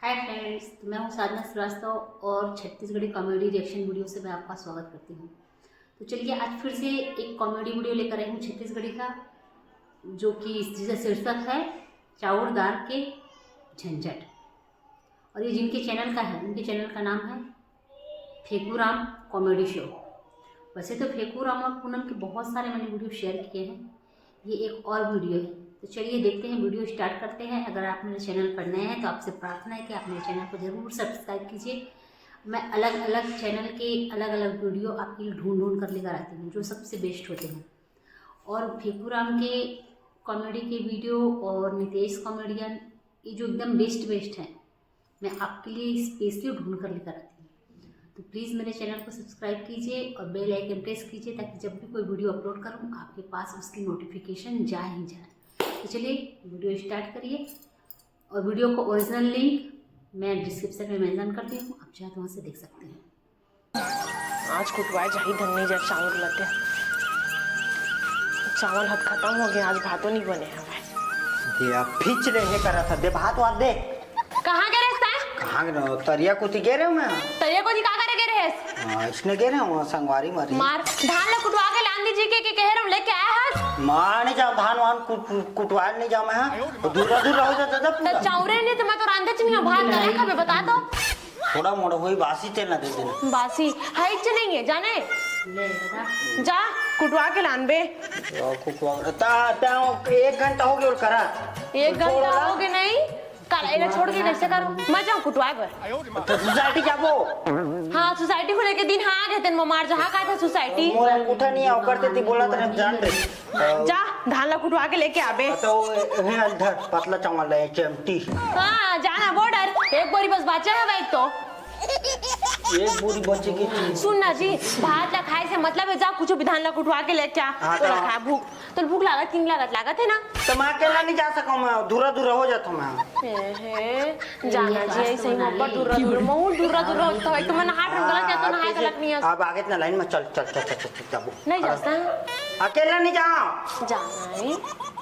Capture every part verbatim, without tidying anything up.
Hi friends, तो मैं हूँ साधना श्रीवास्तव और छत्तीसगढ़ी कॉमेडी रिएक्शन वीडियो से मैं आपका स्वागत करती हूँ। तो चलिए, आज फिर से एक कॉमेडी वीडियो लेकर आई हूँ छत्तीसगढ़ी का, जो कि जिसका शीर्षक है चाउर दार के झंझट। और ये जिनके चैनल का है, उनके चैनल का नाम है फेकूराम कॉमेडी शो। वैसे तो फेकूराम और पूनम के बहुत सारे मैंने वीडियो शेयर किए हैं, ये एक और वीडियो है। तो चलिए, देखते हैं, वीडियो स्टार्ट करते हैं। अगर आप मेरे चैनल पर नए हैं तो आपसे प्रार्थना है कि आप मेरे चैनल को ज़रूर सब्सक्राइब कीजिए। मैं अलग अलग चैनल के अलग अलग वीडियो आपके लिए ढूंढ ढूंढ कर लेकर आती हूँ, जो सबसे बेस्ट होते हैं। और फेकूराम के कॉमेडी के वीडियो और नितेश कॉमेडियन, ये जो एकदम बेस्ट बेस्ट हैं, मैं आपके लिए स्पेशली ढूंढ कर लेकर आती हूँ। तो प्लीज़ मेरे चैनल को सब्सक्राइब कीजिए और बेल आइकन प्रेस कीजिए, ताकि जब भी कोई वीडियो अपलोड करूँ, आपके पास उसकी नोटिफिकेशन जा ही जाए। तो चलिए, वीडियो स्टार्ट करिए। और वीडियो का ओरिजिनल लिंक मैं डिस्क्रिप्शन में मेंशन कर दी हूँ, आप चाहे तो वहाँ से देख सकते हैं। आज कुटवाए जाही धन्नी जर चाउर लते। चावल हद खत्म हो गया, आज भातो नहीं बने हवे। दे, अब फिच रहे करा था, दे भात वात दे। कहाँ गे रहेस तैं? कहाँ गे रहे? तरिया कोती गे रहे हूँ मैं। तरिया कोती का करे गे रहेस? हाँ, इसने गे रहे हूँ, संगवारी मारी। मार, धान ला कुटवा के लान दीजिए के, के कहे रहे हूँ, लेके आया हस? मार नहीं जाओ, धान वान कुट-, कुटवा नहीं जाओ मैं, हाँ। तो दूर दूर रहो जा, जा, जा, तो पूरा। चाउरे नहीं तो मैं तो रांधे च नहीं हूँ, भात नहीं खाबे, बता तो। थोड़ा मोड़ा होई, बासी तेल ना दे देना। बासी हाइट से नहीं है, जाने। ले बेटा। जा, कुटवा के लान बे। या कुटवा, ता, ता, एक घंटा हो गया और करा। एक घंटा हो गया नहीं, कर, एला छोड़ के कैसे करूँ? मैं जाऊँ कुटवाए बर। तो सोसाइटी जाबो। हाँ, सोसाइटी खुले के दिन हाँ आ गए तेन ममार जहाँ का था सोसाइटी। मोर अंगूठा नहीं आओ करते ती बोला तेरे जान दे। जा, धान ला कुटवा के लेके आबे। तो हे अंधर पतला चावल ले चमटी। हाँ, जाना बॉर्डर, एक बोरी बस बाचा है भाई तो। एक बोरी बचे के चीज। सुन ना जी, भात ला खाए से मतलब है, जा कुछ भी धान ला कुटवा के लेके आ। हाँ, तो तो रखा भूख, तो भूख लागत कि नहीं लागत? लागत है ना। तो मैं अकेला नहीं जा सकूँ, मैं दूरा दूरा हो जाता हूँ मैं। ए हे, जाना जी, ऐसे ही मोहब्बत दूरा दूरा, महू दूरा दूरा होता है। तो मैं नहा रंगला क्या तो नहा के लग नहीं है। अब आगे इतना लाइन में चल, चल, चल, चल, चल, चल, जाबो। नहीं जाता है। अकेला नहीं जाओ। जाना है।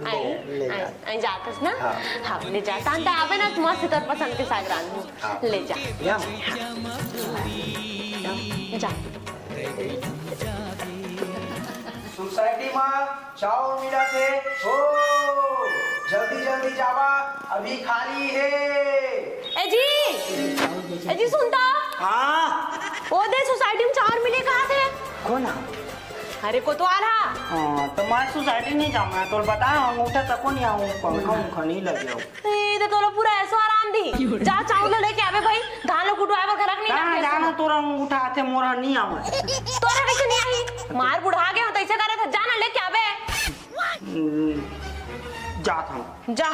आई, ले जा। आई, आई जातस ना? हाँ। हाँ, ले जा। तान ता आवे ना, मस्त तोर पसंद के साग रांधू। हाँ। ले जा। या। जा। सोसाइटी मा चाउर मिला थे। ओ, जल्दी जल्दी जावा, अभी खाली है। ए जी, ए जी सुनता? हाँ। ओ दे सोसाइटी में चाउर मिले कहाँ थे? कौन है? अरे कोतवाल हा। हाँ, तो मैं सोसाइटी नहीं जाऊँ, मैं तो बता, अंगूठा तक नहीं आऊँ, पंखा उंखा नहीं लगे हो। ए, तो तोला पूरा ऐसो आराम दी। जा चाउर ला लेके आवे भाई, धान ला कुटवाए बर घरक नहीं कहाँ जाना, तोरा अंगूठा आथे, मोरा नहीं आवे। तोरा कैसे नहीं आई? मार बुढ़ा गए हो तो ऐसे करे था, जाना लेके आवे। हम्म, जात हूँ। जा।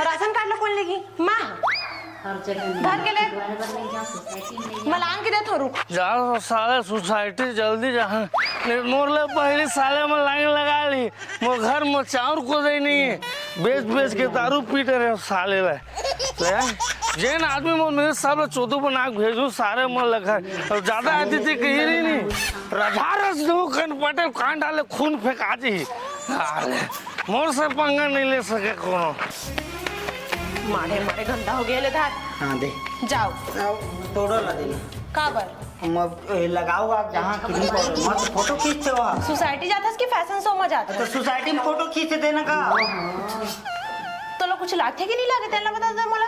राशन कार्ड ला कौन लेगी? माँ। हर जगह नहीं। घर के ले। कुटवाए बर नहीं जाओ, सोसाइटी में नहीं जाओ। मलांग के दे थोरू। जा तो साले सोसाइटी जल्दी जा। नहीं, मोर ले पहली साले में लाइन लगा ली। मोर घर में चाउर को दे नहीं है। बेच बेच के दारू पीटे रहे साले ले। ले, जेन आदमी मोर मेरे सब चोदू बना के भेजू सारे मन लगा। और ज्यादा आती थी कहीं रही नहीं। राधा रस दो कन पटे कान डाले खून फेंका जी। साले। मोर से पंगा नहीं ले सके कोनो। मारे, मारे गंदा हो गया ले धार। हाँ, दे। जाओ। आओ, तोड़ो ला देना। का बर? हम अब, ए, लगाओ आप जहाँ किसी को मत फोटो खींचते हो आप। सोसाइटी जाता है कि फैशन शो में जाता है? तो सोसाइटी में फोटो खींच देना का? तो लोग कुछ लागते कि नहीं लागते, तेला बता दे मोला।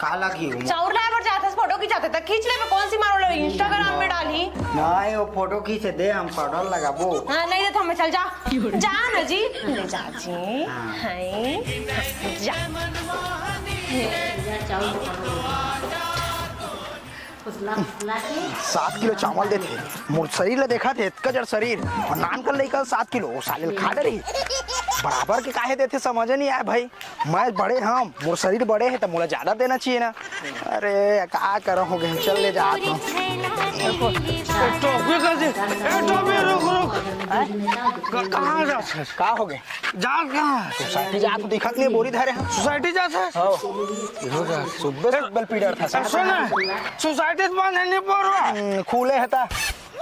का लागी हो? चाउर लाए बर जाथस, फोटो खिंचाथे त खींच लेबे, कौन सी मारो लो Instagram में डाली। नहीं, वो फोटो खींचे दे, हम पाउडर लगाबो। हाँ, नहीं दे तो हमें चल जा। जा ना जी, ले जा जी। हाँ। हाय। जा। सात किलो चावल देथे, मोर शरीर ला देखा थे, इतका जड़ शरीर, और नान कर लइका सात किलो, वो साले ल खा डरही। बराबर के काहे देथे, समझ नहीं आए भाई। मैं बड़े हंव, मोर शरीर बड़े हे, त मोला ज्यादा देना चाहिए ना। अरे, का करहूं, चल ले जात हंव। ए, टोपी कर दे। ए, टोपी, रुक, रुक। हैं? क-, कहाँ जात हस? का हो गए? जात कहाँ हस? सोसाइटी जात हंव, दिखत नहीं, बोरी धरे हंव। सोसाइटी जात हस? हाँ। सुबह सुबह पीड़र था। सुन ना, सोसाइटी त बंद हे, नहीं पड़वा। हम्म, खुले हे ता।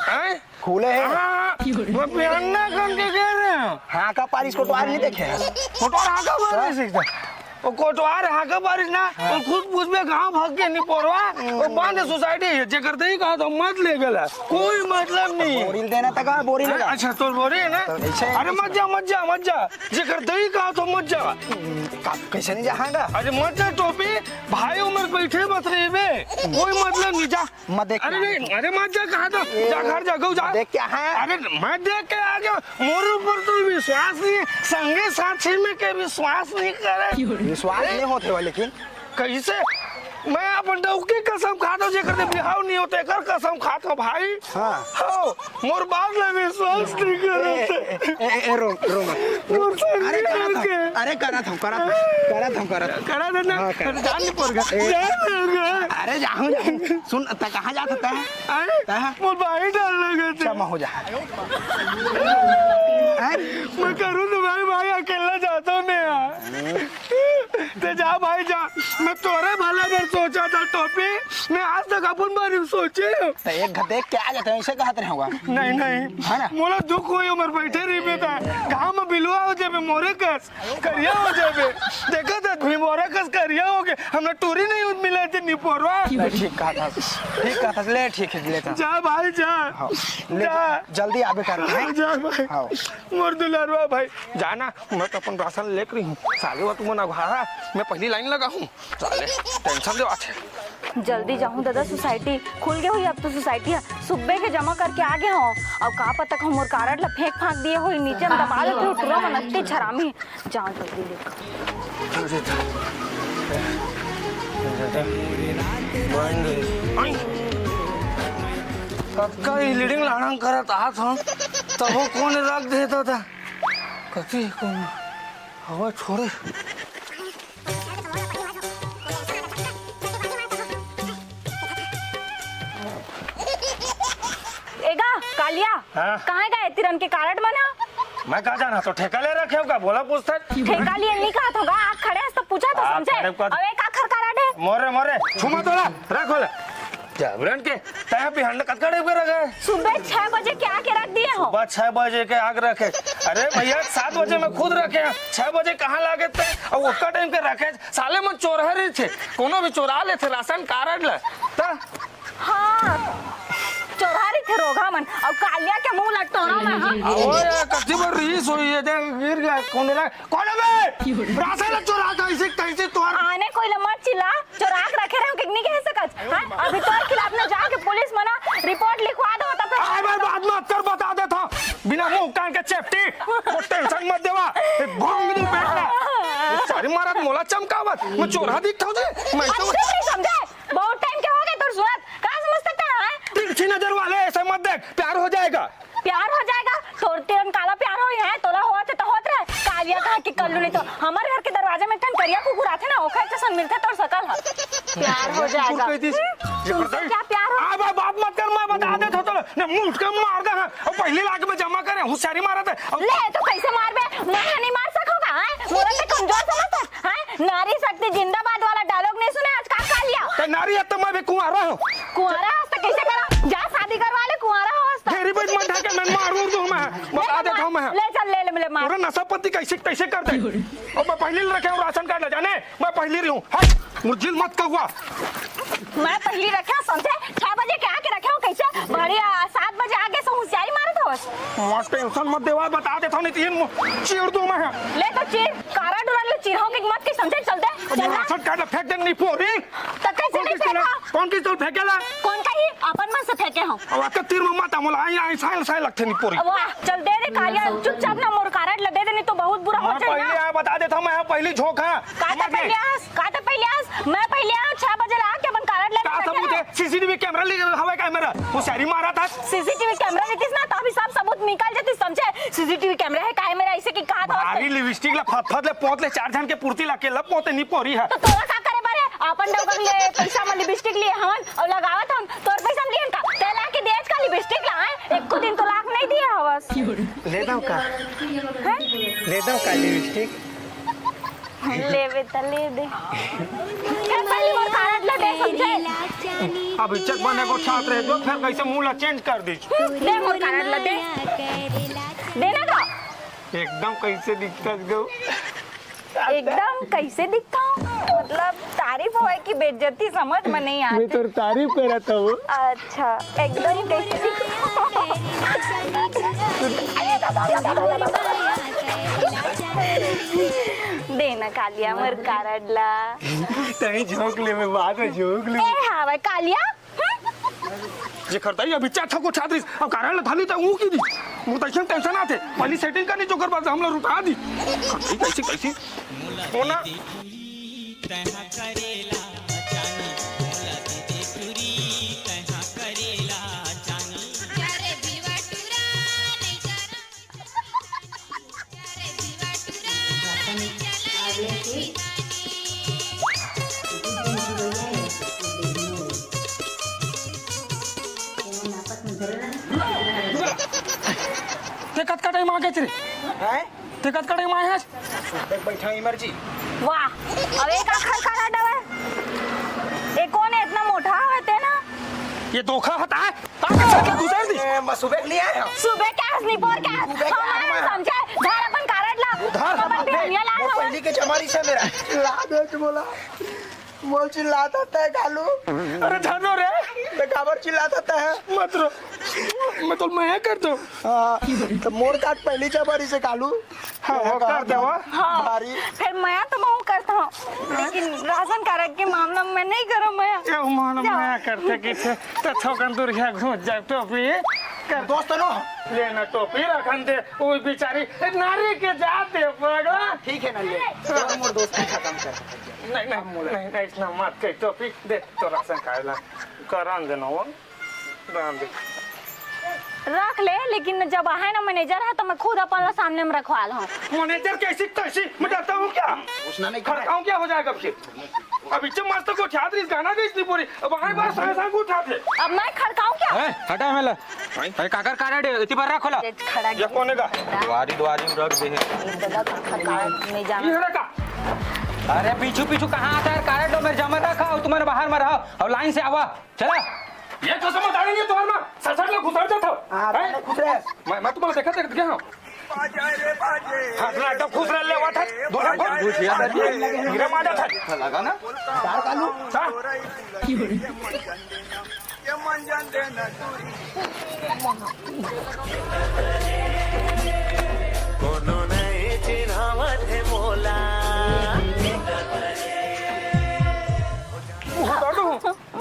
हैं? खुले हे। हाँ, मैं पियन्ना कन के कह रहे हैं। हाँ, का पारिस कोटवार नहीं देखे हैं? कोटवार हाँ का बोल रहे हैं? वो कोटवार हाके बारिस ना, वो खुद पूछबे गांव भाग के निपोरवा, वो बांध सोसाइटी है, जेकर दई कहा तो मत ले गला, कोई मतलब नहीं है। बोरी देना तक बोरी लगा। अच्छा, तोर बोरी है ना? तो ऐसे अरे मत जा, मत जा, मत जा, जेकर दई कहा तो मत जा। का-, कैसे नहीं जाहांगा? अरे मत जा टोपी, भाई उमर बैठे बस रही बे, कोई मतलब नहीं, जा। मत देख अरे के नहीं, अरे मत जा, कहा तो जा, घर जा, गऊ जा। मत देख क्या है? अरे मत देख के आ गया, मोर ऊपर तो विश्वास नहीं है, संगे साथी में के विश्वास नहीं करे। विश्वास नहीं होते हो लेकिन। कैसे? मैं अपन डौकी कसम खाता हूँ, जेकर दे बिहाव नहीं होते, कर कसम खाता हूँ भाई। हाँ। हो, मोर बात ले विश्वास नहीं ए, करते। ए, ए, ए, रो, रो मत। मोर संग अरे करत हूँ, के। अरे करत हूँ, करत हूँ, करत हूँ, करत हूँ। करा देना, हाँ, कर। अरे जान नहीं पड़ गया। ए। जान नहीं पड़ गया। अरे जाहूँ, जाहूँ। सुन, त कहाँ जात होता है? अरे, कहाँ? मोर भाई डर लगे थे। क्षमा हो जा। हैं? मैं करूँ तो भाई, भाई अकेला जाता हूँ मैं यार। ते जा भाई जा, मैं तोरे भला बर सोचा था टोपी, मैं आज तक अपन बारे में सोचे। तो एक घर देख के आ जाते हैं, इसे कहत रहे होगा। नहीं, नहीं। है ना? मोला दुख होई, उमर बैठे रही बेटा। गाँव में बिलवा हो जाबे मोरे कस, करिया हो जाबे। देखा था भीमोरा कस करिया हो गए, हमने टूरी नहीं उद मिला थे निपोरवा। नहीं, ठीक कहा था, ठीक कहा था, ले ठीक है, ले था। जा भाई जा। हाँ, ले, जा। जल्दी आबे कर, हैं? जा भाई। हाँ। मोर दुलारवा भाई, जाना, मैं तो अपन राशन लेकर रही हूँ। साले वो तुम ना घारा, मैं पहली लाइन लगा हूँ। साले, टेंशन दे बात है। जल्दी जाहूँ दादा, सोसाइटी खुल गए हुई, अब तो सोसाइटी है, सुबह के जमा करके आ गया हूँ। अब का पता कहूँ मोर कारड ला फेंक फांक दिए होई, नीचे में दबा देते हो, टुरा मन अत्ते छरामी। जाओ जल्दी देखो। कक्का ई लीडिंग लाड़ंग करत आत हन, तबो कोन रख देता था। कति कोन हवा छोड़े। एगा, कालिया, हाँ? कहाँ गए तिरन के कारड मन ह? मैं का जाना, तो ठेका ले रखे हो का? बोला पूछता है। ठेका लिए नहीं कहा था, आँख खड़े हस तो पूछा तो आ, समझे। खड़े कर। अब एक आखर कारड है। मोरे, मोरे, छुमा तोला, रख होला। जबरन के, तय बिहान कतका टाइम के रखे? सुबह छह बजे के आके रख दिए हो। सुबह छह बजे के आके रखे। अरे भैया, सात बजे मैं खुद रखे हैं। छह बजे कहाँ लागे तय? अब उसका टाइम के रखे। साले मन चोरहा रहिथे, कोनो भी चोरा लेथे राशन कारड ल। त हाँ, चोरहा रहिथे रोगहा मन। अउ कालिया के मुंह ल टोरा मैं, हाँ। ओ यार, कति बार रिहिस होही ये, देख गिर गया, कौन ला, कौन है बे? राशन ल चोरा के ऐसे कैसे तोर? आने कोई ल मत चिल्ला, चोरा के रखे रहे हो कि नहीं कह सकत? हाँ, अभी तोर खिलाफ न जाके पुलिस मना रिपोर्ट लिखवा दो, तब फिर अरे भाई, बात मत कर, बता देता। बिना मुंह कान के चेपटी, वो टेंशन मत देवा। ये भोंग नहीं बैठना। वो सारी मारत मोला चमकावत। मैं चोरहा दिखता हूँ जी? मैं तो अच्छा नहीं समझे। बहुत टाइम के हो गए तोर सुनत। का समझ सकता है? तिरछी नजर वाले ऐसे मत देख, प्यार हो जाएगा। प्यार हो जाएगा? तोर तिरन काला प्यार होई है, तोला होत है तो होत रहे। कालिया कहा कि कल्लू नहीं तो हमर घर के दरवाजे में एक ठन करिया कुकुर आथे ना, ओखर जैसन मिलथे तोर सकल ह। प्यार हो जाएगा। कुकुर कह दिस। हम्म, तुमसे क्या प्यार हो? आ, बा-, बात मत कर, मैं बता देता हूँ तोला। ने मुंह के मार दे, हाँ। और पहली लाख में जमा करे, होशियारी मारत है। और ले, तो कैसे मारबे? मैं नहीं मार सकोगा, हैं? मोला ते कमजोर समझत है, हैं? नारी शक्ति जिंदाबाद वाला डायलॉग नहीं सुने आज का कालिया? ते नारी है तो मैं भी कुंवारा हूँ। कुंवारा हस तो कैसे करा? जा शादी करवा ले, कुंवारा हस तो। तेरी बज मत ढाके, मैं मारूं तू, मैं बता देता हूँ मैं। ले चल, ले, ले, ले, मार। पूरा नशा पत्ती कैसे, कैसे कर दे। और मैं पहले रखे हूँ राशन कार्ड ले जाने, मैं पहले रही हूँ। हट, मुझे मत कहवा। मैं पहली रखे हूँ, समझे? छह बजे के आके रखे हूँ, कैसे? बढ़िया, सात बजे आगे से होशियारी मारत हो। मत टेंशन मत देवा, बता देता हूँ, नहीं तो ये मु-, चीर दूँ मैं। ले तो चीर, कारा डुरन ले चीर हो के मत के समझे, चल दे, चल ना। राशन कार्ड फेंक दे निपोरी। तो कैसे कौन नहीं किस तरह, फेंका? कौन किस तरह फेंकेला? कौन कही? अपन मन से फेंके हो। अब आके तीर में मत आमोला, आई, आई, साइल, साइल लगते निपोरी। वाह, चल दे दे कालिया, चुपचाप ना मोर कारड ल दे दे, नहीं तो बहुत बुरा हो मैं जाए पहले ना। आया, बता देता हूँ, मैं यहाँ पहली झोंक है। का समझ गए? पहले आस? का त पहिले आस, मैं पहिले आऊँ, छह बजे ला के अपन कारड लेके का बैठे सबूत है? रहो। सीसीटीवी कैमरा ले हवे का मेरा? वो शायरी मारा था। सीसीटीवी कैमरा लेतिस ना, तो अभी सब सबूत निकल जाती, समझे? सीसीटीवी कैमरा है का मेरा, ऐसे की कहा था भारी उसने? लिपस्टिक ला फत फत ले पोत ले, चार झन के पुरती ला के लब पोते निपोरी है। तो तोला का करे बारे? अपन डौकर ले पैसा में लिपस्टिक लिए हवन और लगावत हवन, तोर पैसा में लियन का? ते ला के देज का लिपस्टिक ला, हैं? एको दिन तो लाख नहीं दिए हवस। ले दो का? हैं? ले दो का लिपस्टिक? लेबे त ले दे। ए, पहली मोर कारड ल दे, समझे? अब इज्जत बने को साथ रहे जो, फिर कैसे मुंह ला चेंज कर दी? दे मोर कारड ल दे। दे ना तो। एकदम कैसे दिखता है गो। एकदम कैसे दिखता हूँ? मतलब, तारीफ होय कि बेइज्जती, समझ में नहीं आती। मैं तोर तारीफ करत हूँ। अच्छा, एकदम कैसे दिखता हूँ? दे ना कालिया मोर कारड ला। तहीं झोंक ले, मैं बाद में झोंक ले। ए हावय कालिया। जे खरदाई अभी चार ठो को छात्रीस, अब कारड ला थाली त ऊ की दी। मोर त अइसन tension आथे, पहली setting करनी, जोकर बाद हमला रुटा दी। खरदाई कैसे, कैसे? होना। ते कतका time आ गेच रे? हैं? ते कतका time आए हस? सुबह बैठा इमर जी। वाह, अब एक आखर का डबल। ए कोन है, इतना मोटा हवे ते ना? ये धोखा हता है। आके साथ में घुसर दी। ए, मैं सुबह के लिए आया हूँ। सुबह के हस, निपोर के हस। सुबह के हम आए हूँ। समझे, धर अपन कारड ला। धर। अपन बिहनिया ला वो हवा। पहली के जमारी से मेरा। ला दे तो बोला। मोल चिल्लात हस ते कालू। अरे धनो रे। ते काबर चिल्लात हस ते? मत रो। मैं तो मैं कर दूँ। हाँ, तो मोर काट पहली जमारी से कालू। हाँ, वो कर दे वो। हाँ। भारी। फिर मैं तो महू करता हूँ, लेकिन राशन कारड के मामला में नहीं करो मैं। ये मालूम जाओ। मैं करते कि थे, तो थोकन दूर यहाँ घूम जाए टोपी। कर दोस्त नो। ले ना टोपी रखन दे, वो बेचारी नारी के जात दे पगला। ठीक है ना, ले। तो मोर दोस्ती खत्म कर। नहीं, नहीं, नहीं, नहीं, ऐसा मत कह, टोपी दे, तो राशन कारड ला। करन दे ना वो। रख ले, लेकिन जब आहे ना manager है तो मैं खुद अपन ला सामने में रखवा लूँ। Manager कैसी तैसी, मैं डरता हूँ क्या? उसने नहीं कहा। खड़काऊँ क्या हो जाएगा फिर? अभी जब मस्त को छात्र इस गाना गई इतनी पूरी, अब आए बार साए साए को उठाते। अब मैं खड़काऊँ क्या? ए, हटा मेला। अरे काकर कारड है, इतनी बार रख खोला। ये खड़ा ये कौन है का? दुआरी, दुआरी में रख दे है। दादा का खड़काऊँ, नहीं जाना। ये रखा। अरे पीछू पीछू कहाँ आता है? कारड लो, मेरे जमा रखा हो, तुम्हारे बाहर में रहो और line से आवा। चला। ये कसम बता रही है तुम्हारे माँ, ससुर लोग घुसर जाता हो। हाँ, हैं? पहले खुश रहे। मैं, मैं तुम्हारा देखा, देखा, देखा हूँ। हाँ, ना, एकदम खुश रह ले, वो था। दोनों को। घुसिया था। हीरा मांझा था। लगा ना? चार कालू। हाँ। कोनो नहीं चिन्हावत है मोला। उतार दो।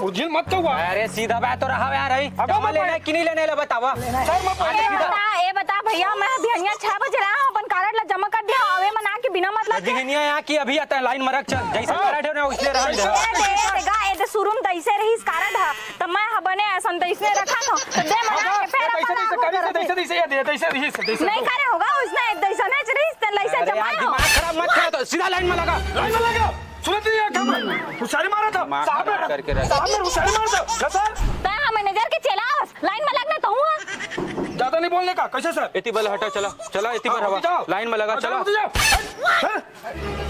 उर्जिन मत कहू। अरे सीधा बात तो रहा यार, है। अब जमा मैं लेना है कि नहीं लेने ला बतावा। सर, मैं ए पहले सीधा बता, ए बता भैया, मैं बिहनिया छह बजे रहा हूँ, अपन कारड ला जमा कर दिया, अवे मन आके बिना मतलब के। बिहनिया यहाँ की अभी आता है, line में रख चल, जैसे हाँ। कारड है ना, उसने रहा ए दे। दे, ए दे, गा, ए दे, शुरू में तैसे रहीस कारड हा, तो मैं ह बने असन तैसने रखा था, तो दे मन आके फेर अपन आगू कर दे। तैसे, तैसे, तैसे, तैसे, तैसे। नहीं करे होगा, उसने तैसा नहीं रहीस, ते लैसे अरे यार, जमाए हो। दिमाग खराब मत करो, तो सीधा line में लगा। Line में लगा। सुनत नहीं है क्या मैं? होशियारी मारा था। दिमाग साहब खराब ने, करके रख। साहब ने होशियारी मारा था। ना सर। तै हा manager के चेला हस, line में लगना तो हुआ। ज्यादा नहीं बोलने का, कैसे सर? इतनी बल हटा, चला, चला, इतनी बल हाँ, हवा। उठ जाओ। Line में लगा, हाँ, चला। उठ जाओ। हैं? हैं?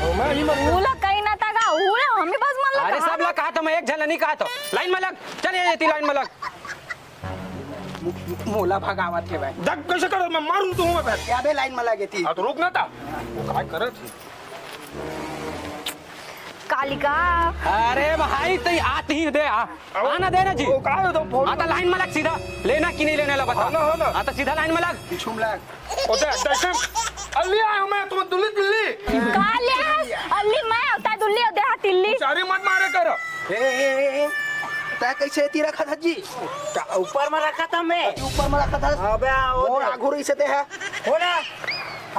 ओ, मैं ही मर गया। उला कहीं ना तगा, उला हम ही बस मन लगा। अरे, सब ला कहा था मैं, एक झन नहीं कहा था। Line में लग, चल, ये इतनी line में लग। मो-, मोला भगावत हे भाई। देख, कैसे करत, मैं मारूं तो हूं मैं। क्या बे, line में लगे थी? हाँ, तो रुक ना था। वो काय करत थी? कालिका। अरे भाई, तई आत ही दे, आ। अब आना दे ना जी। वो काय हो तो फोन आता line में लग सीधा। लेना कि नहीं लेने ला बता। हाँ ना, हाँ ना। आता सीधा line में लग। पीछू में लग। ओ दे, दे, दे। अल्ली आया हूँ मैं, तुम दिल्ली, दिल्ली। कालिया, अल्ली मैं होता है दिल्ली, होते हाँ दिल्ली। चारी मत मारे कर। ए, ए, ए, ए। तै कैसे एती रखा था जी? का ऊपर में रखा था मैं। ऊपर में रखा था। अबे, वो वो आघू रही से ते है। हो ना।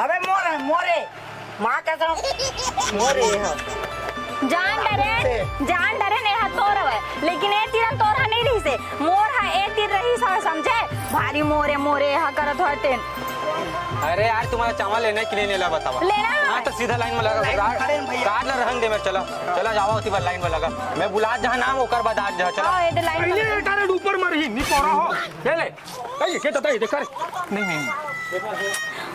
अबे मोर है, मोर है। माँ कसम। मोर है, हाँ। जान डरे, से। जान डरे ने हाथ तोर हवे, लेकिन ए तीरन तोर हा नहीं रही से। मोर हा ए तीर रही सा, समझे? भारी मोरे, मोरे हा करत हो तेन। अरे यार, तुम्हारा चावल लेना है कि नहीं लेना बतावा। लेना है। हाँ, तो सीधा line में लगा। line में खड़े हैं भैया। Card ला रहन दे, मैं चला। चला जावा उसी पर line में लगा। मैं बुला जहाँ नाम ओकर बाद आज जहाँ चला। हाँ, ये तो line में पहले लगा। ये card ऊपर मार ही, नहीं पड़ा हो। ले ले। ए, ये क्या दादा, ये देख, अरे। नहीं, नहीं, नहीं।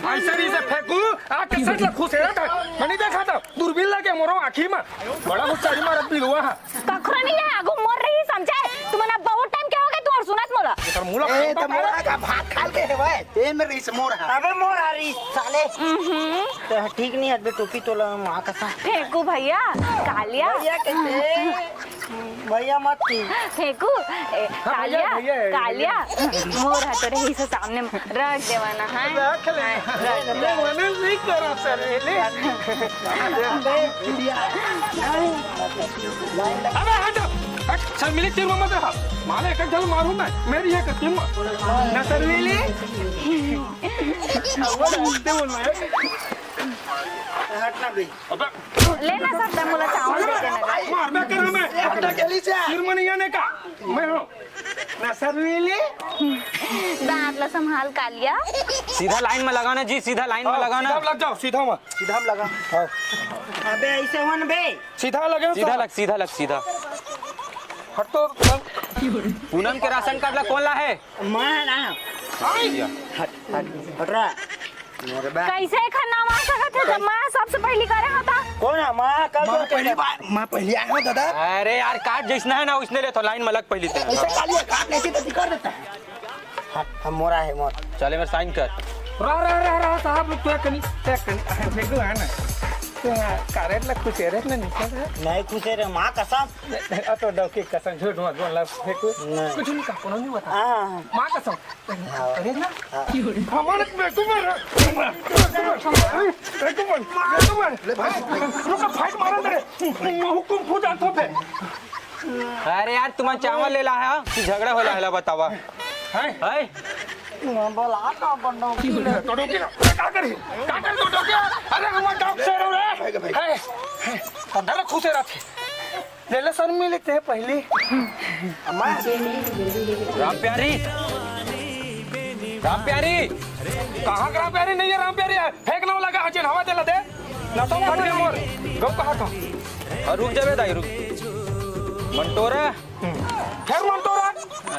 ऐसे नहीं से फेंकू, आ, कैसे लखू से था? मैं नहीं देखा था। दूरबीन लगे मोरो आँखी में। बड़ा होशियारी मारत बिलुआ है। कखरो नहीं है, आगू मोर रही, समझे? तुमने बहुत time के हो गए, तू और सुनत मोला। एकर मुला ए, त मोर हा का भात खा ले हे भाई। ए, मेर रहिस मोर हा। अबे मोर हा रहिस, साले। हम्म। त ठीक नहीं, अबे टोपी तोला माँ कसम। फेंकू भैया, कालिया। भैया कहते, भैया मत की। फेंकू, ए, हाँ, भैया, कालिया, भैया, भैया। कालिया। मोर हा तो रहिस सामने रख देवा ना, हाँ? रख ले। हाँ, रख दे। मैं मना नहीं करा सर, ले। अबे, चिड़िया। अबे हट, हट, शर्मिली, तीर में मत रहा। माले एक एक झल मारूं मैं। मेरी ये कस्ती में। ना शर्मिली। अब वो हटते बोल रहे हैं। हटना भी। अबे। ले ना सर, तै मोला चावल दे देना। मार बे कर हमें। हटा के ली जा। तीर में नहीं आने का। मैं हूँ। ना शर्मिली। दांत ला संभाल कालिया। सीधा लाइन में लगाना जी, सीधा लाइन में हाँ, लगाना। सीधा लग जाओ, सीधा में। सीधा में लगा। हाँ। अबे ऐसे हो ना बे। सीधा लगे सीधा साला। लग, सीधा लग, सीधा। हट तो। पूनम के राशन कार्ड ला कौन ला है? मैं ना। आई। हट, हट, हट रहा। मेरे बा- कैसे एखर नाम आ सकत है जब मैं सबसे पहली करे होता? कौन है? मैं कल माँ तो पहली बार, मैं पहली आया हूँ दादा। अरे यार, कार्ड जैसना है ना, उसने ले तो लाइन में लग पहली ते। ऐसे कालिया कार्ड लेती तो दिखा देता है। हाँ, हम मोरा है मोर। चले मेरे साइन कर। रहा, रहा, रहा, रहा, साहब, रुक, तो एक कनी, एक कनी, अरे, फेंकू है ना। तो हाँ, कारेट लग कुछ एरेट ना निकल रहा। नहीं खुश है रे, माँ कसम। अब तो डौकी कसम, झूठ मत बोल, लग फेंकू। नहीं। कुछ नहीं कहा, कोनो नहीं बता। हाँ। माँ कसम। हाँ। अरे ना। हाँ। हमारे बेटू में रे। बेटू में, बेटू में। ले भाई। रुक, फाइट मारा तेरे। हुकुम फू जातो थे। अरे यार, तुम चावल ले ला है कि झगड़ा होला है, ला बतावा। हैं? हैं? बोला का बंडो। तो डोकी ना, का करी? का करी तो डोकी? अरे, हमारे गाँव से रहो रे। हैं? हैं? अंदर खुश रहते। ले ले सर, मिलते हैं पहले। अम्मा। राम प्यारी, राम प्यारी। कहाँ के राम प्यारी? नहीं है राम प्यारी, है फेंक ना लगा हचेन हवा देला दे। ना तो फट गया मोर। गौ कहा था। और रुक जाबे दाई, रुक। मंटोरा। फिर मंटोरा।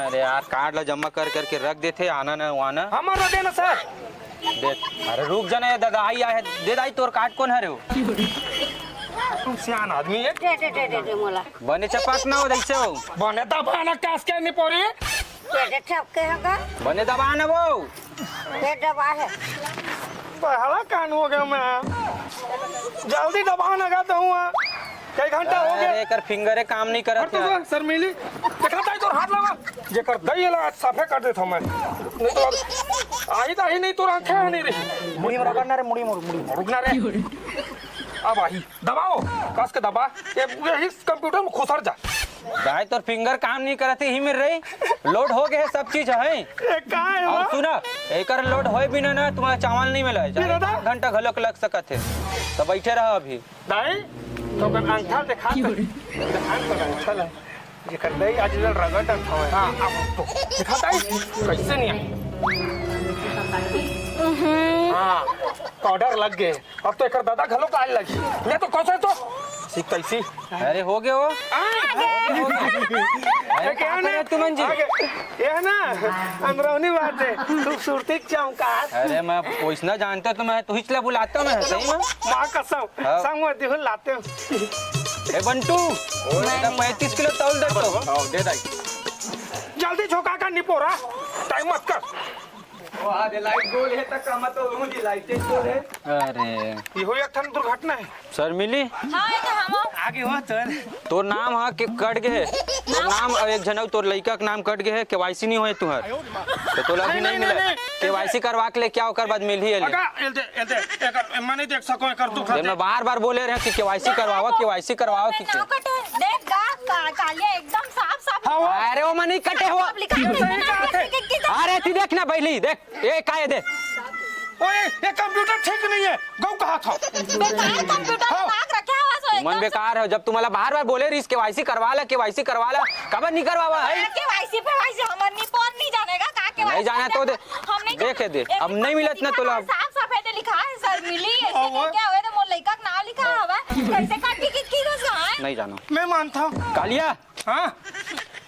अरे यार, कार्ड ला जमा कर करके रख देथे, आना ना वाना। हमारा देना सर। दे, अरे रुक जाना ये दादा, आई आए, दे दाई तोर कार्ड कौन हरे हो? तुम सियान आदमी है। दे, दे, दे, दे, दे, मोला। बने चपाक ना हो, जैसे हो। बने दबाना कास के नहीं पोरी। दे, दे, चपके होगा। बने दबाना वो। ये दबा है। बहला कान हो गया मैं। जल्दी दबाना का तो हुआ। कई घंटा हो गया। अरे, एकर फिंगरे काम नहीं करत हट तो यार। सर, सर मिली। देखा ताई तोर हाथ लगा। जेकर दई ला साफे कर देता मैं। नहीं तो अब आई तो आई नहीं, तोर आंखें नहीं रही। मुड़ी में रगड़ ना रे, मुड़ी में, मुड़ी में। रुक ना रे। अब आई। दबाओ, कस के दबा। ये, ये इस कंप्यूटर में खुसर जा। दाई तोर फिंगर काम नहीं करत ही, ही मेर रही। लोड हो गए है, सब चीज है। ये का है और वो? सुना, एकर लोड होए बिना ना तुम्हारा चावल नहीं मिला है। चाहे दादा। एक घंटा घलोक लग सकत है। तो बैठे रहो अभी। दाई, तो अपन अंगठा दिखा तो। दिखा तो अंगठा ला। जेकर दाई आज ले रगड़ डरत हवे। हाँ, अब तो दिखा दाई, कैसे नहीं है? हाँ, पाउडर लग गए। अब तो एकर दादा घलो काल लगी। ले तो कौन सा तो? सीख कैसी? अरे हो गए हो। हाँ। हो गए, हो गए। अरे ये क्या का ना? करे तुमन जी? आगे, ये है ना, अंदरौनी बात है, खूबसूरती चमका। अरे मैं पोसना जानता तो मैं तुहिच ला बुलाता मैं, सही में। माँ कसम, हाँ। संग में दिहुन लाते हो। ए बंटू, बेटा पैंतीस किलो तौल दे तो। हाँ, दे दाई। जल्दी झोंका का निपोरा, टाइम मत कर। वो आधे लाइट गोल है तक का मत तो मुझे लाइट तेज गोल है। अरे। ये हो एक ठन दुर्घटना है। सर मिली? हाँ, ये तो हम हो। आगे हो सर। तोर नाम हा के कट गए है। तोर नाम? नाम एक जनऊ तोर लइका के नाम कट गए है, केवाईसी नहीं होए तुहर। तो तोला अभी नहीं, नहीं नहीं, मिला। नहीं, नहीं। केवाईसी करवा के ले क्या ओकर बाद मिलही एले। अगा, एल दे, एल दे। एकर, मैं नहीं देख सको, एकर दुख ये है। मैं बार-बार बोले रहे कि केवाईसी करवावा, केवाईसी करवावा कि नहीं, क्या? नहीं कटे। देख गा, का-, कालिया एकदम साफ साफ। हाँ, वो। अरे वो मैं नहीं कटे हो। साफ लिखा है। सही बात है। अरे तू देख ना पहली, देख। ए, का ये दे? ओए, ये कंप्यूटर ठीक नहीं है। गौ कहा था। बेकार कंप्यूटर हाँ। दिमाग रखे हवा सो मन एकदम से। बेकार है, जब तुम्हाला बार-बार बोले रहीस, केवाईसी करवा ला, केवाईसी करवा ला, काबर नहीं करवावा है? केवाईसी फेवाईसी हमर नहीं, पर नहीं जानेगा, का केवाईसी नहीं जाना तो दे। हम नहीं देखे दे, एक अब नहीं मिलत ना दिखा तोला। साफ सफेद लिखा है, सर, मिली, ऐसे हाँ, क्या हुआ? क्या हुआ? तो मोर लइका का नाम लिखा हवा, कैसे काट के कित की रोज है? नहीं जानो। मैं मानता हूँ। कालिया, हाँ,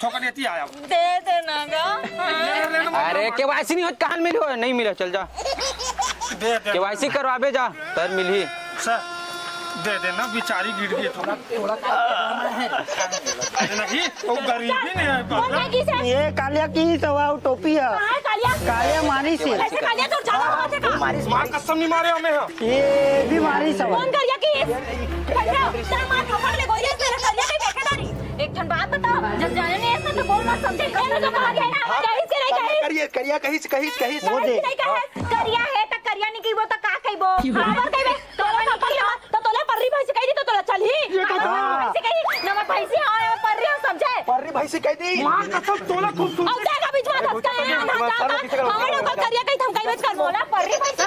ठोकर देती आया। दे देना गा। ले, ले, ले, ले, अरे, ले। केवाईसी नहीं होत, कहाँ मिली हो? नहीं मिला, चल जा। दे, दे। केवाईसी करवाबे जा, तब मिलही। सर। दे देना, बिचारी गिर गई थोड़ा। अरे नहीं, वो गरीबी नहीं है, कौन बाबा। है किसे? ये कालिया की सवा टोपी है। कहाँ है कालिया? कालिया मारी से। ऐसे कालिया तो ज्यादा होवत हे का? माँ कसम नहीं मारे हमें हम। ये भी मारी सवा। कौन करिया की? करिया, तेरा माँ थप्पड़ ले गोरिया, तेरा करिया कहीं देखे ना नहीं। एक ठन बात बताओ, जब जाने नहीं है तो बोल मत, समझे? ये तो जो कहा गया ना, कहीं से नहीं कहीं। करिया, करिया कहीं से, कहीं से, कहीं से। वो दे। कहीं से नहीं कहे। करिया है तो करिया नहीं की, वो तो का कही वो? बराबर कही बे। तोला नहीं कही हो, तो तोला पर्री भैंसी कही दी तो तोला चलही। ये तो हाँ, हाँ। भैंसी कही, नमक भैंसी, हाँ, नमक पर्री हम समझे। पर्री भैंसी कही दी। माँ कसम तोला खूब सुन। अब देखा बीच में धसका है, हम जाता। हमारे ऊपर करिया कही धमकाई मत कर बोला, पर्री भैंसी।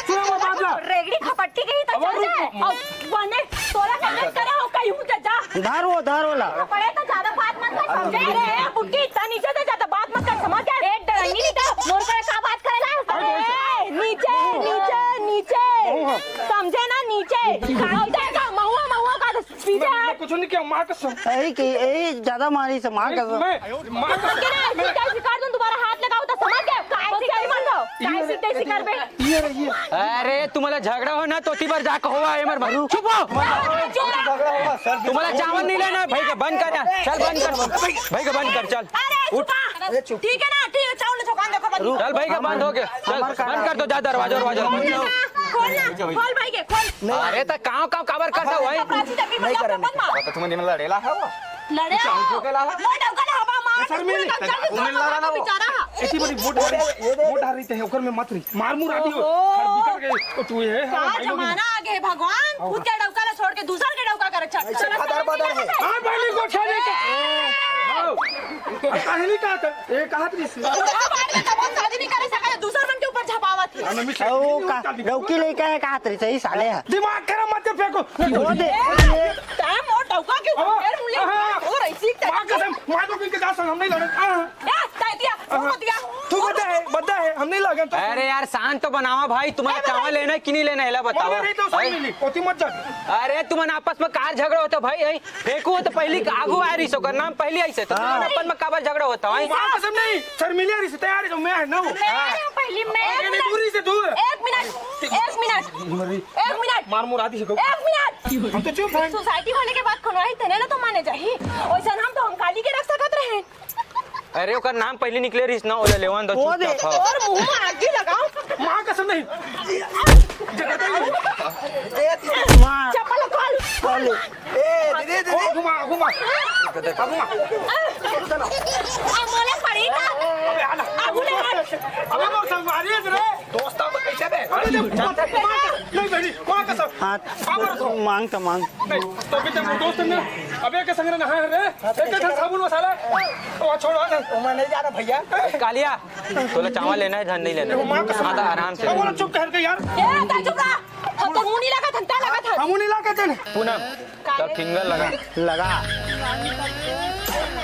सुनो वो बात ना। रेगड़ी खपट्टी कही तो अब चल रुक। जाए। अब बने तोला कही मत करे, हम कहीं हूँ तो जा। धार वो, धार वाला। पड़े तो ज्यादा बात मत कर, समझे? अरे, बुड्ढी, इतना नीचे से ज्यादा बात मत कर, समझ गया? ए, डरंगी नहीं तो, मोर को का बात करे ला? अरे, नीचे, नीचे, नीचे। समझे ना, नीचे। अब देखा, महुआ, महुआ का तो पीछे मैं, है। मैं कुछ नहीं किया, माँ कसम। यही की, यही ज्यादा मारी से, माँ कसम। मैं, माँ कसम। के ना, ऐसी तैसी कर दूं, दोबारा हाथ लगाओ तो समझ गए? काय से करी मत हो। काय से तैसी कर बे? ये रही है। अरे, तुम्हाला झगड़ा हो ना, तो ती बार जाके होवा, ए मर मारू। चुप हो। झगड़ा होगा, सर। तुम्हाला चावल नहीं लेना है, भाई के बंद कर यार। चल बंद कर। भाई के बंद कर, चल। अरे, उठ। चुप। ठीक है ना, ठीक है, चावल ले, दुकान देखो, बंद। चल भाई के बंद हो गया। चल, हमार बंद कर दो, जा दरवाजा, दरवाजा। खोल ना, खोल ना, खोल भाई के, खोल। अरे, तो काव, काव, काबर करता भाई? अपराधी तक भी नहीं मतलब करेंगे। बंद मार। तो तुम्हें दिन लड़ेला है वो? लड़े कुछ हो। हमको के लाला? मोर डौका ला हवा मार, ए, शर्मिली, पूरा डौका ला तुम्हें हवा लड़ा मार, ना वो। बेचारा हा। ऐसी बड़ी वोट वो डाल, ये, ये देख। वोट डाल रही थे, ओकर में मत रही। मार मुरा दियो। ओहो। हर बिगड़ गए। तो तू ये है, का हमारा भाई लोग जमाना आ गए भगवान, आओ। खुद के डौका ला छोड़ के दूसर के डौका करे चल। ऐसे चल, फदर चल, बदर चल, है। चल। हाँ, पहले को छाने का। ए! आओ। काहे नहीं कहा था? ए, कहा था इसने? अब आदमी तब शादी नहीं करे सका, दूसर मन के ऊपर झपावत है। हाँ, मम्मी, शादी ओ, नहीं का, होता, डौकी लेके आए, कहा था, सही साले है। दिमाग खराब मत फेंको। वो दे। ए! तैं मोर डौका के ऊपर अब, पैर मुले। हाँ। और ऐसी माँ कसम, माँ तो इनके साथ हम नहीं लड़े। हाँ। ए, तैं दिया, तू हाँ। मत दिया। तू बता है, बता है, हम नहीं लगे तो। अरे यार, शांत तो बनावा भाई, तुम्हारा ए, चावल बताइए। लेना है कि नहीं लेना है, ला बतावा। मम्मी नहीं तो सुन भाई। मिली, ओती मत जा। अरे, तुमन आपस में कार झगड़ा होता भाई, है? फेंकू हो तो पहली आगू आ रही, ओकर नाम पहली आई से, तो हाँ। तुमन अपन में काबर झगड़ा होता है? माँ कसम नहीं, शर्मिली आ रही से, तैयार है, मैं है ना वो। मैं आ रही हूँ पहली, मैं एक अरे, मिनट। दूरी से दूर। एक मिनट, एक मिनट, मरी। एक मिनट। मार मुरा दी है, एक मिनट। हम तो चुप हैं। सोसाइटी वाले के बात कोनो आई, तेने ना तो माने जाही। ओइसन हम तो हम काली के रख सकत रहे। अरे, ओकर नाम पहले निकले रहिस ना, ओला लेवन दो, वो दे। चुपचाप, हाँ। और मुंह में आगी लगाओ। माँ कसम नहीं। माँ। चप्पल खोल। खोल। ए, दे, दे, दे, ओ, दे। घुमा, घुमा। अब घुमा। अब बोले पड़ी ना। अबे, आ ना। अब बोले हट। अबे, मोर संगवारी है रे। दोस्त, अब कैसे बे? अरे, नहीं, नहीं, नहीं, माँ कसम। हाँ, अब मांग तो मांग। नहीं, तो अभी तक वो दोस्त ने अबे के संग रहा है रे। एक एक साबुन मसाला। ओ, छोड़, आ ना। ओ, मैं नहीं जा रहा भैया। कालिया, तोला चावल लेना है, धन नहीं लेना? वो माँ कसम। हाँ, तो आराम से। अब बोलो, चुप कर के यार। ए, तैं चुप रहा। हम तो मुंह नहीं लगा था, तैं लगा था। हम नहीं लगा था। पूनम, चल फिंगर लगा। लगा।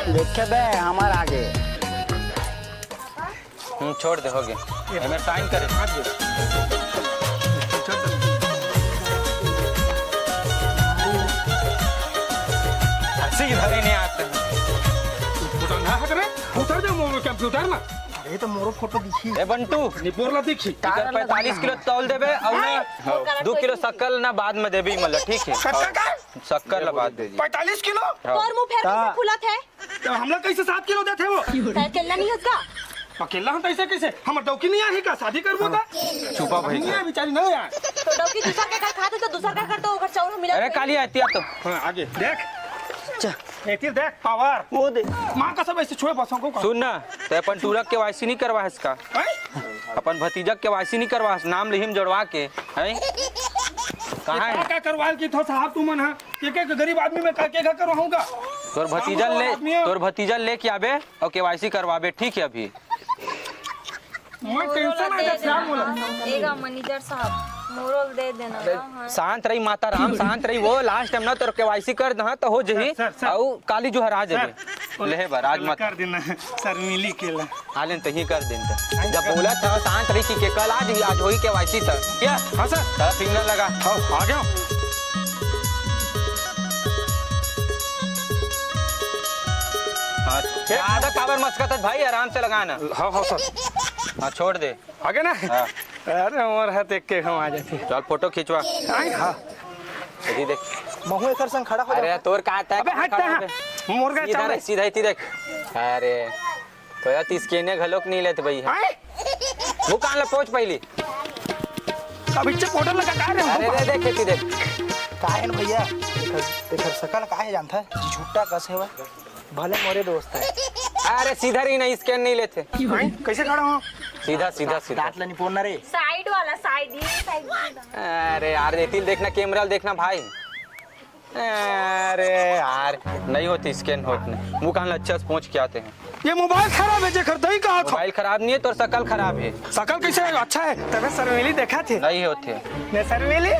देखे बे, हमार आगे। हम्म, छोड़ दे, हो गया। ये मेरे साइन करे। हाथ दे। हंसी भरे नहीं आते। उतर ना हट रे, उतर जा मोर कंप्यूटर में। अरे तो मोरो फोटो दिखी। ए बंटू। निपोर ला दिखी। इधर पैंतालीस किलो तौल देबे और ना हाँ। दो किलो शक्कर ना बाद में देबे, मतलब, ठीक है? शक्कर का? शक्कर ला बाद दे। पैंतालीस किलो? हाँ। तोर मुंह फेर का? कैसे फूलत है? तो हमला कैसे सात किलो देथे वो? तैं अकेला नहीं हस का? अकेला हम कैसे कैसे? हमर डौकी नहीं आही का? शादी करबो त? छुपा भाई नहीं का। आए बेचारी, नहीं आए। तो डौकी दूसर के घर खात है तो दूसर का घर तो ओकर चाउर मिला अरे काली आती है तो। हाँ, आगे देख। चा। एतिर देख, पावर। वो दे। माँ कसम ऐसे छुए बसों को। सुन ना, तैं अपन टूरा के केवाईसी नहीं करवा हस का? हैं? अपन भतीजा के केवाईसी नहीं करवा हस, नाम लिहिम जोड़वा के, हैं? कहाँ है? का, का करवाल की थो साहब तुमन, हाँ? एक, एक गरीब आदमी में का, के का करवाऊंगा? तोर भतीजा हम ले, आदमी हो। तोर भतीजा लेके आबे और केवाईसी करवाबे, ठीक है अभी? मैं टेंशन आ जाता है मोला। एगा मैनेजर साहब, मोरो ल दे देना ना, हाँ। शांत रही माता राम, शांत रही। वो लास्ट टाइम ना तोर केवाईसी कर दहा तो हो जही। Sir, sir, sir. अउ काली जुहर आ जाबे। सर, लेहे बर, आज मत कर देना, सर, मिली के ला। हालेन तही कर देन त। जब बोला था शांत रही कि के कल आ जही, आज होई केवाईसी त। क्या? हाँ सर। त फिंगर लगा। हाँ, आ गया। हाँ, क्या? ज्यादा काबर मस्कत है भाई, आराम से लगाना। हाँ, हाँ सर। हाँ, छोड़ दे। आ गया ना? हाँ। अरे मोर हाथ एक के हम आ जाते। चल फोटो खिंचवा। आई, हाँ। एती देख। महू एकर संग खड़ा हो अरे जाता। तोर का तय अबे हट खड़ा तहाँ। होबे। मुर्गा सीधा चावल। देख, सीधा एती देख। अरे तो यार तीस के ने घलोक नहीं लेत भैया। आए? मुँह कान ला पोंछ पहिली। अब इच्छे पाउडर लगा का रे? अरे दे देख एती देख। का हे न भैया? एकर, एकर सकल का हे जानथा? झुट्टा कस हे वा। भले मोरे दोस्त हे। अरे सीधा रही ना, स्कैन नहीं लेते। आए? कैसे खड़ा हूँ? सीधा सीधा सीधा। दांत ला निपोरना रे। साइड वाला, साइड, ये साइड वाला। अरे यार एती देखना, कैमरा देखना भाई। अरे यार नहीं होती, स्कैन होत नहीं। मुँह कान ला अच्छा से पोंछ के आते हैं। ये मोबाइल खराब हे, जेकर दई कहा था। मोबाइल खराब नहीं है, तोर सकल खराब है। सकल कैसे हे? अच्छा हे, तबे शर्मीली देखा थे। नहीं होते। मैं शर्मीली?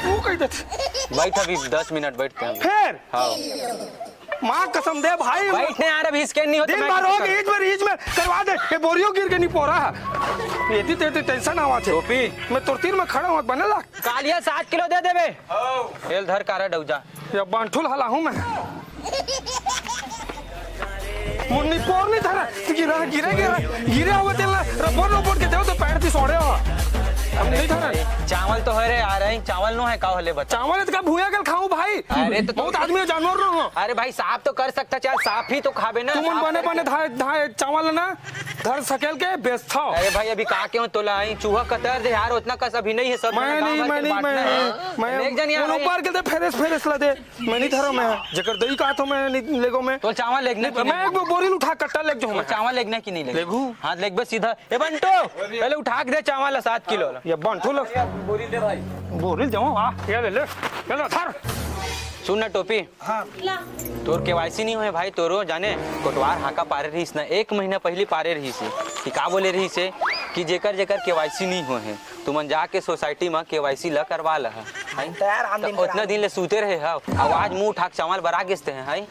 वो कह देते। बैठ अभी दस मिनट बैठते हैं। फिर? हाँ। माँ कसम दे भाई। बैठ नहीं यार, अभी स्कैन नहीं होता, दिन मैं भर कैसे हो गए, करूँ? ईज में, ईज में करवा दे। ये बोरियो गिर के निपोरा। एती तेती टेंशन आवा थे। टोपी। मैं तोर तीर में खड़ा हूँ, बने ला। कालिया सात किलो दे देबे। एल धर कारड अउ जा। या बांठुल हला हूँ मैं। मुन्नी पोर नहीं धरा, गिरा, गिरा, गिरा, गिरा हुआ तेल ना, रबर, रबर के देव तो पैर ती सोड़े हो। हम नहीं धरा। चावल तो है रे, आ रहे हैं, चावल नो है, का होले बता। चावल इतका भूया गल खाऊं भाई। अरे तो बहुत आदमी है, जानवर नो हो। अरे भाई, साफ तो कर सकता, चल साफ ही तो खाबे ना, तुमन साफ बने, करके। बने धाए, धाए चावल ना, धर सकेल के बेचथव। अरे भाई, अभी का के हो तोला आई, चूहा कतर दे यार, उतना कस अभी नहीं है, सब मैं जना गाँव नहीं, भर मैं के नहीं, बांटना मैं है। नहीं, मैं एक जन यार कोनो आई। ऊपर के दे फेरेस, फेरेस ला दे। मैं नहीं धरो मैं, जेकर दई कहा तो मैं नहीं लेगो मैं। तो चावल लेगना कि मैं नहीं? एक बोरी उठा कट्टा लेग जाऊं तो मैं। चावल लेगना कि नहीं लेगो? लेगू। हाँ, लेगबे सीधा। ए बंटू, पहले उठा के दे चावल ला सात किलो ला। ये बंटू ला। बोरी ले भाई। बोरी ले जाऊं, हाँ, ये ले ले। ये ले, धर। सुन ना टोपी। हाँ। तोर केवाईसी नहीं होए भाई, तोरो जाने कोटवार हाका पारे रहिस ना, एक महीना पहली पारे रहिस हे। कि का बोले रहिस हे कि जेकर जेकर केवाईसी नहीं होए हे, तुमन जाके सोसाइटी म केवाईसी ल करवा लह। तैयार हम त दिन ओतना करा। दिन ले सूते रहे हव, अब आज मुंह उठा के चावल बरा गेसते हैं, हैं?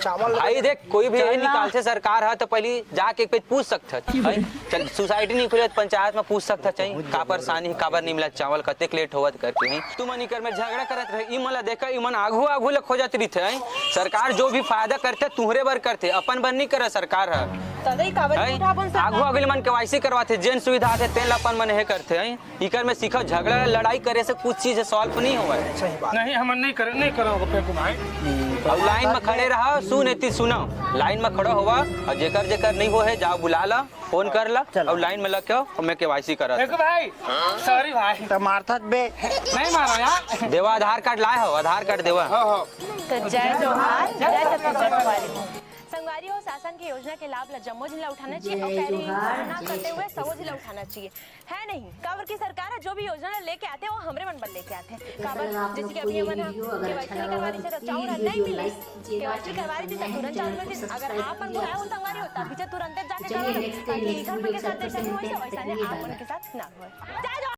चावल भाई देख, कोई भी चल यही ना। निकालथे सरकार ह, त पहली जाके एक पेज पूछ सकथस, हैं? चल, सोसाइटी नहीं खुले त पंचायत म पूछ सकथस, हैं? का परेशानी हे, काबर नहीं मिला चावल, कतेक लेट होवत करके, हैं? तुमन इकर में झगड़ा करत रहे, ई मन ला देखा, ई मन आघू आघू ले खोजत रहिथे, हैं? सरकार जो भी फायदा करथे, तुहरे बर करथे, अपन बर नहीं करे सरकार ह। तदई काबर हैं? उठा अपन सरकार आघू आघू ले मन केवाईसी करवाथे, जेन सुविधा आथे, तेन ला अपन मन हे करथे, हैं? इकर में सीखो, झगड़ा लड़ाई करे से कुछ चीज सॉल्व नहीं होवय। सही बात। नहीं, हमन नहीं करे, नहीं करो फेंकू भाई। अउ लाइन में खड़े रहा, सुन एती सुनो, लाइन में खड़ा होवा अउ जेकर जेकर नहीं हो है, जाओ बुला ला, फोन कर ला चलो। अउ लाइन में लग के आओ, मैं केवाईसी करत फेंकू हूँ। भाई, सॉरी भाई। त मारथस बे। नहीं मारो यार। देवा आधार कार्ड लाए हो, आधार कार्ड देवा। हाँ, हाँ। तो जय जोहार, जय छत्तीसगढ़ संगवारी हो। संगवारी हो, शासन के योजना के लाभ ला जम्मो झिन ला उठाना चाहिए अउ पैरी कोरोना करते हुए सबो झिन ला उठाना चाहिए। है नहीं, काबर की सरकार ह जो भी योजना ला लेके आथे, वो हमरे मन बर लेके आथे। काबर, जैसे कि अभी हमन ह केवाईसी नहीं करवा रहिस, त चाउर ह नहीं मिलिस। केवाईसी करवा रहिस, त तुरंत चाउर मिलतिस। अगर आप मन बुलाए हो संगवारी हो, त अभी से तुरंते जाके करवा लो, ताकि इधर मन के साथ जैसे नहीं होइस, वैसा नहीं आप मन के साथ ना होए। जय जोहार।